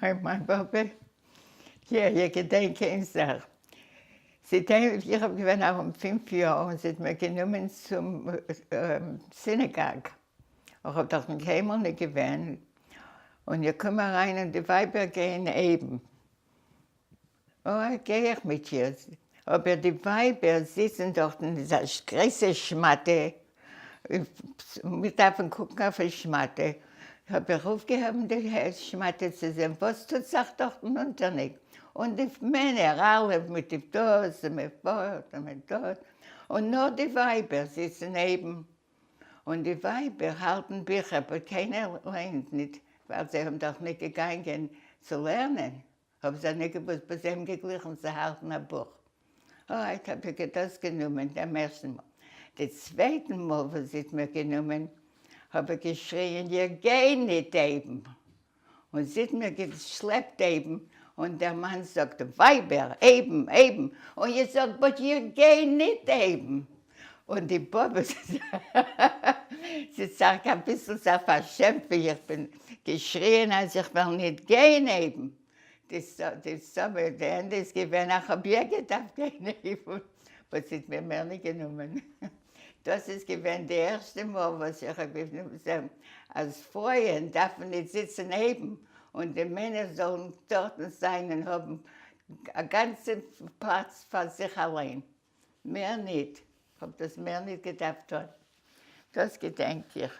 אוי מיין באבע, יא איך געדענק איין זאך, איך האב געווען ארום 5 יאר און זי האט מיר גענומען צום synagogue, איך האב דארטן קיינמאל ניט געווען, און איך קום אריין און די ווייבער גייען אויבן, אוי גיי איך מיט איר, אבער די ווייבער זיצן דארטן אין אזא גרויסע שמאטע, מיר דארפן קוקן אויף די שמאטע, האב איך אויפגעהויבן די שמאטע צו זען וואס טוט זיך דארטן אונטערניק, און די מענער אלע מיט די דאס און מען פארט און מען טוט, און נאר די ווייבער זיצן אויבן, און די ווייבער האלטן ביכער but קיינער לערנט ניט, ווייל זיי האבן דאך ניט געגאנגען צו לערנען, האבן זיי ניט געוואוסט but זיי האבן געגליכן צו האלטן א בוך. אוי, האב איך דאס גענומען דעם ערשטן מאל. די צווייטן מאל וואס זי האט מיר גענומען, האב איך געשריען, איר גיי ניט אויבן! און זי האט מיר געשלעפט אויבן, און דער מאן זאגט, ווייבער, אויבן, אויבן! און איך זאג, but איר גיי ניט אויבן! און די באבע זי האט זיך אביסל זיך פארשעמט ווי איך בין געשריען אז איך וועל ניט גיין אויבן. די סאמע די ענדע איז געווען איך האב איר געדארפט גיין אויבן, but זי האט מיר מער ניט גענומען. דאס איז געווען די ערשטע מאל וואס איך האב געזען אז פרויען דארפן ניט זיצן אויבן און די מענער זאלן דארטן זיין און האבן א גאנצע פלאץ פאר זיך אליין. מער ניט. כ'האב דאס מער ניט געדארפט טאן. דאס געדענק איך.